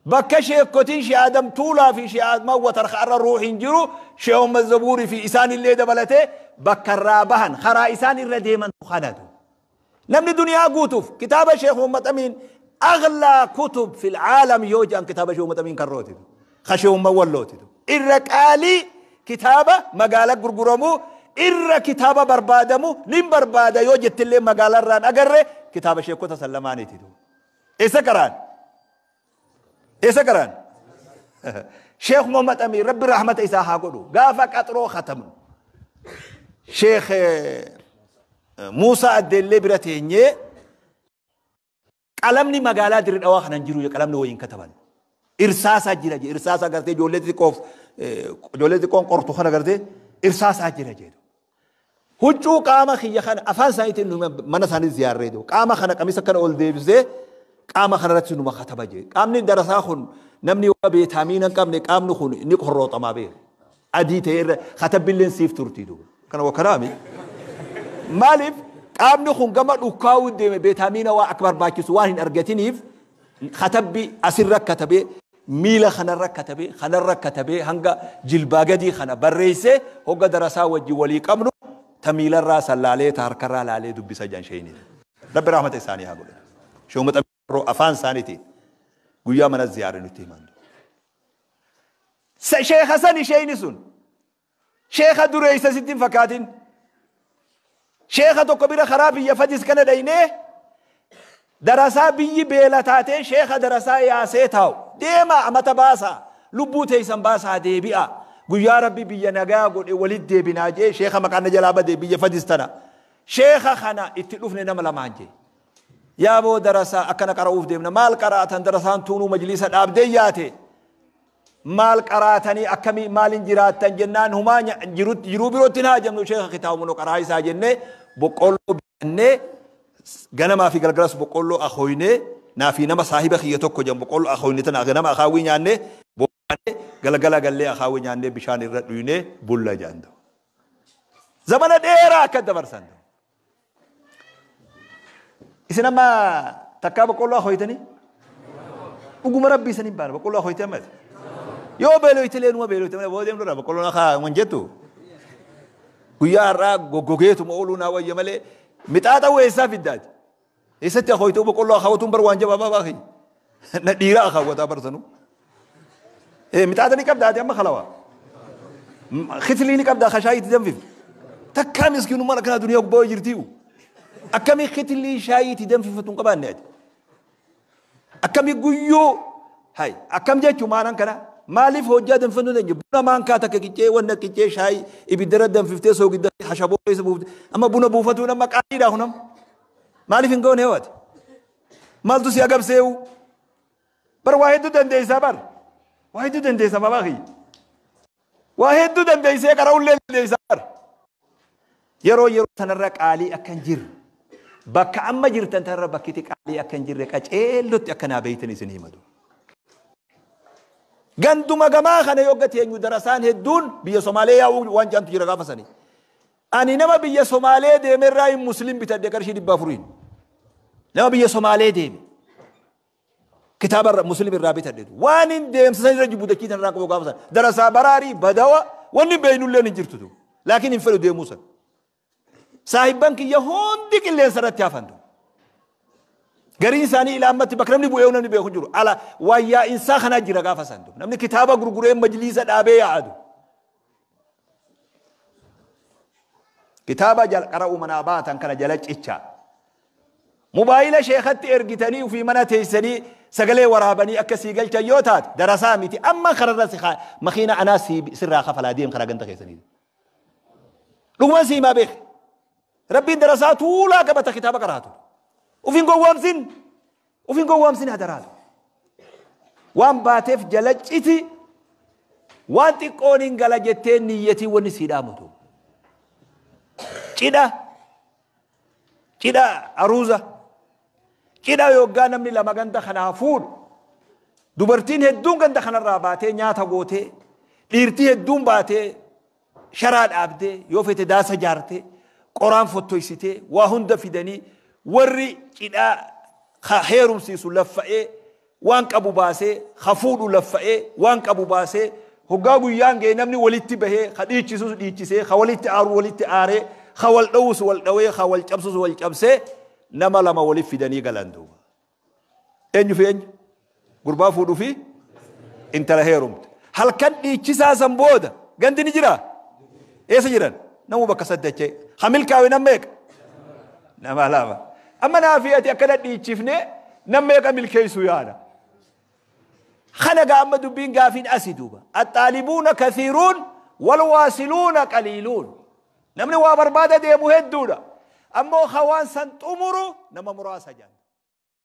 Bakka sheekotiin Shee Adam Tuulaa fi Shee Adam Watar har'a ruuhiin jiru Shee Ummad Zabuurii fi isaanillee dabalatee bakka irraa bahan karaa isaan irra deeman kanatu. Namni duniyaa guutuuf kitaaba Sheekh Muhammad Amiin أغلى كتب في العالم يوجد كتاب شيخ محمد أمين كروتي خشي أمة ولوتي إرى قالي كتابة مقالة غرغرمو إرى كتابة بربادمو نم بربادة يوجد تلي مقالة ران أقره كتابة شيخ كوتا سلماني تدو إيسا كران إيسا كران شيخ محمد أمين رب الرحمة إيسا حاقودو قافك أطرو ختم شيخ موسى الدلي برتيني qalamni magaalaa dirri dhawaa kanan jiru qalamni wayiin kataban irsaasaa jira je irsaasaa gartee ijoollee xixiqqoof ijoollee xixiqqoon qortu kana gartee irsaasaa jira jedhu. Huccuu qaama kiyya kana afaan isaaniitiin mana isaanii ziyaarree jiru qaama kana qamisa kana ol deebisee qaama kana irratti numa kataba je qaamni darasaa kun namni waa beetaamiina hin qabne qaamni kun ni qorrooxamaa beeku adii ta'e irra katabbilleen siif turtii duuba kana wakkanaami maaliif qaamni kun gama dhukkaa'uu deeme beetaamiina waa akka barbaachisu waan hin argatiniif katabbi asirra katabee miila kanarra katabee kanarra katabee hanga jilbaa gadii kana barreessee hogga darasaa wajjin walii qabnu ta miilarraa sallaalee ta harkarraa laalee dubbisa jedhan sheeyiniin. Rabbi rahmata isaanii haa godhan. Sheekuma afaan isaaniitiin guyyaa mana ziyaare nutti himan. Sheekha sani sheeyini sun sheekha dureessa sitti hin fakkaatin. Sheekha tokko bira karaa biyya fadis kana dhaynee darasaa biyyi beela taatee sheekha darasaa yaasee taa'u deema amata baasaa lubbuu teessan baasaa deebi'a guyyaa rabbi biyya nagaa godhe walit deebinaa jee sheekha maqaan na jalaa badee biyya fadis tana sheekha kana itti dhufne nama lamaan jee yaa boo darasaa akkana qara'uuf deemna maal qara'atan darasaan tuunuu majliisa dhaabdee yaate maal qaraatanii akkamii maalin jiraattan jennaan humaa jiruu birootti hin haajamnu sheekha kitaabuma qaraa isaa jennee boqqolloo bitannee ganamaa fi galgalas boqqolloo akooynee naa fi nama saahiba kiyya tokko jedhan boqqolloo akooyne tana ganama akaawwii nyaannee boqqolloo galgala gallee akaawwii nyaannee bishaan irra dhuynee bulla jedhan. Zamana dheeraa akka dabarsan. Isin amma takkaa boqqolloo akooytanii? Dhuguma rabbii isin hin baane boqqolloo akooytee ammati. Yoo beeloyte leenuma beeloyte malee booda deemnurra boqqolloon akaa waan jettu. Guyyaa har'aa goggogeetuma ooluu naa wayya malee mixaaxa weessaa fiddaati. Eessatti akooytuu boqqolloo akaawwatuun bar waan jabaa baabaa kiyya. Na dhiiraa akaawwataa barsanu. Mixaaxa ni qabdaati amma kalawaa. Kitilii ni qabdaa shaayii itti danfifte. Takkaa miskiinummaan akkanaa duniyaa gubbaa jirtiiyu. Akkamii kitilii shaayii itti danfifatu hin qabaanne ati. Akkamii guyyoo hay akkam jechuun maanan kana maaliif hojjaa danfifatu dandeenya buna maankaa takka qiccee wanna qiccee shaayii ibiddara danfiftee soogidda hashaboo keessa buufte amma buna buufatuun amma qaaliidha kunam maaliif hin goone hewate maaltu si agabseewu bar waa hedduu dandeessaa bar waa hedduu dandeessaa babaa kiyya waa hedduu dandeessee qara'ullee dandeessaa bar yeroo yeroo sanarra qaalii akka hin jirre bakka amma jirtan tanarra bakkiti qaalii akka hin jirre qaceellotti akka naa beeytan isin himatu. Ganduma gamaa kana yoo gateenyu darasaan hedduun biyya Somaalee yaa'uu waan jaantu jira gaafa sanii. Ani nama biyya Somaalee deemerraa hin muslim bitadhe qarshii 400. Nama biyya Somaalee deeme. Kitaaba muslim irraa bitadhe. Waan hin deemsisan irra jibbu dachii tanarraa qabu gaafa sana. Darasaa baraarii badawa wanni beeynullee hin jirtu. Laakiin hin fedhu deemuu sana. Saahibban kiyya hundi qilleensa irratti hafantu. Gariin isaanii ilaa ammatti bakka namni bu'ee namni beeku jiru. Ala waan yaa'insaa kanaa jira gaafa san. Namni kitaaba gurguree majliisa dhaabee yaa'adu. Kitaaba qara'uu manaa baatan kana jala cicha. Mobaayila sheekatti ergitanii ofii mana teessanii sagalee waraabanii akka sii galchan yoo taate darasaa miti amma kararra si makiina anaa sirraa kafalaa deem karaa ganda keessanii. Dhugumaan si himaa beek. Rabbiin darasaa tuulaa qabata kitaaba qaraatu. Ofiin gowwoomsin ofiin gowwoomsin hadaraatu. Waan baateef jala citi waan xiqqoon hin gala jettee niyyatii wanni sii dhaamutu. Cidha cidha aruuza cidha yoggaa namni lama ganda kanaa fuudhu dubartiin hedduun ganda kanarraa baatee nyaata gootee dhiirtii hedduun baatee sharaa dhaabdee yoo fete daasa jaartee qoraan fottoysitee waa hunda fidanii warri cidhaa heerumsiisu laffa'ee Waan qabu baasee, ha fuudhu laffa'ee, waan qabu baasee, hoggaa guyyaan ga'e namni walitti bahee, ha dhiichisus dhiichisee, ha walitti aaru walitti aaree, ha wal dhawus wal dhawee, ha wal cabsus wal cabsee, nama lama walitti fidanii galan duuba. Eenyu fi eenyu? Gurbaa fuudhuu fi intala heerumte. Halkan dhiichisaa san booda gandi ni jiraa? Eessa jiran? Namuu bakka saddachee. Ha milkaawe nam meeqa? Nama lama. Amma naa fi ati akkana dhiichifnee nam meeqa milkeessuu yaada? Kana gaa amma dubbiin gaafiin asi duuba. Axxaalibuuna kathiiruun walwaasiluuna qaliiluun. Namni waa barbaada deemu hedduudha. Ammoo ha waan san xumuru nama muraasa jedhan.